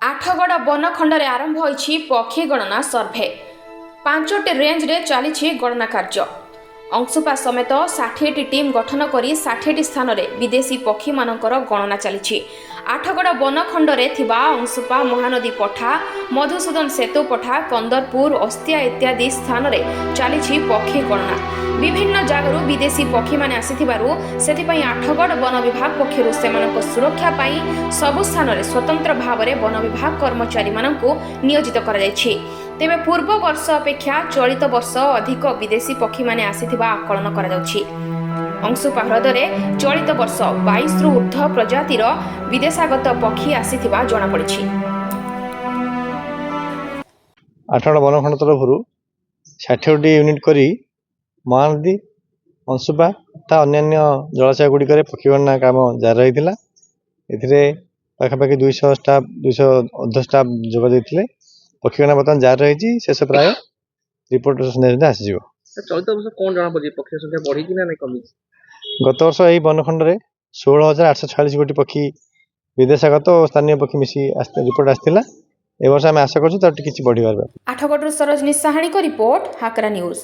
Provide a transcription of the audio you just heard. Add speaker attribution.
Speaker 1: ଆଠଗଡ଼ ବନଖଣ୍ଡରେ ଆରମ୍ଭ ହୋଇଛି ପକ୍ଷୀ ଗଣନା ସର୍ଭେ। 5ଟି ରେଞ୍ଜରେ ଚାଲିଛି ଗଣନା କାର୍ଯ୍ୟ। ଅଂଶୁପା ସମେତ 60ଟି ଟିମ୍ ଗଠନ କରି 60ଟି ସ୍ଥାନରେ ବିଦେଶୀ ପକ୍ଷୀମାନଙ୍କର ଗଣନା ଚାଲିଛି। ଆଠଗଡ଼ ବନଖଣ୍ଡରେ ଥିବା ଅଂଶୁପା, ମହାନଦୀ ପଠା, ମଧୁସୂଦନ ସେତୁ ପଠା, କନ୍ଦରପୁର, ଅସ୍ତିଆ ଇତ୍ୟାଦି ସ୍ଥାନରେ ଚାଲିଛି ପକ୍ଷୀ ଗଣନା। ବିଭିନ୍ନ ଜାଗାରୁ ବିଦେଶୀ ପକ୍ଷୀମାନେ ଆସିଥିବାରୁ ସେଥିପାଇଁ ଆଠଗଡ଼ ବନ ବିଭାଗ ପକ୍ଷରୁ ସେମାନଙ୍କ ସୁରକ୍ଷା ପାଇଁ ସବୁ ସ୍ଥାନରେ ସ୍ୱତନ୍ତ୍ର ଭାବରେ ବନ ବିଭାଗ କର୍ମଚାରୀମାନଙ୍କୁ ନିୟୋଜିତ କରାଯାଇଛି। ତେବେ ପୂର୍ବ ବର୍ଷ ଅପେକ୍ଷା ଚଳିତ ବର୍ଷ ଅଧିକ ବିଦେଶୀ ପକ୍ଷୀମାନେ ଆସିଥିବା ଆକଳନ କରାଯାଉଛି। ଅଂଶୁପା ହ୍ରଦରେ ଚଳିତ ବର୍ଷ 22ରୁ ଉର୍ଦ୍ଧ୍ୱ ପ୍ରଜାତିର ବିଦେଶାଗତ ପକ୍ଷୀ ଆସିଥିବା ଜଣାପଡ଼ିଛି।
Speaker 2: ଆଠଗଡ଼ ବନଖଣ୍ଡ ତରଫରୁ 60ଟି ୟୁନିଟ୍ କରି ମହାନଦୀ, ଅଂଶୁପା ତଥା ଅନ୍ୟାନ୍ୟ ଜଳାଶୟ ଗୁଡ଼ିକରେ ପକ୍ଷୀ ଗଣନା କାମ ଜାରି ରହିଥିଲା। ଏଥିରେ ପାଖାପାଖି 200 ଷ୍ଟାଫ୍, 200 ଅର୍ଦ୍ଧ ଷ୍ଟାଫ୍ ଯୋଗ ଦେଇଥିଲେ। ପକ୍ଷୀ ଗଣନା ବର୍ତ୍ତମାନ ଜାରି ରହିଛି। ଶେଷ ପ୍ରାୟ ରିପୋର୍ଟ ସନ୍ଧ୍ୟା ସୁଦ୍ଧା ଆସିଯିବ।
Speaker 3: ସାର୍, ଚଳିତ ବର୍ଷ କ'ଣ ଜଣାପଡୁଛି? ପକ୍ଷୀ ସଂଖ୍ୟା ବଢିଛି ନା ନାଇଁ କମିଛି?
Speaker 2: ଗତ ବର୍ଷ ଏହି ବନଖଣ୍ଡରେ 16,846 ଗୋଟି ପକ୍ଷୀ ବିଦେଶାଗତ ଓ ସ୍ଥାନୀୟ ପକ୍ଷୀ ମିଶି ରିପୋର୍ଟ ଆସିଥିଲା। ଏ ବର୍ଷ ଆମେ ଆଶା କରୁଛୁ ତାର କିଛି ବଢ଼ିବାର।
Speaker 1: ଆଠଗଡ଼ରୁ ସରୋଜିନୀ ସାହାଣୀଙ୍କ ରିପୋର୍ଟ, ହାକରା ନ୍ୟୁଜ୍।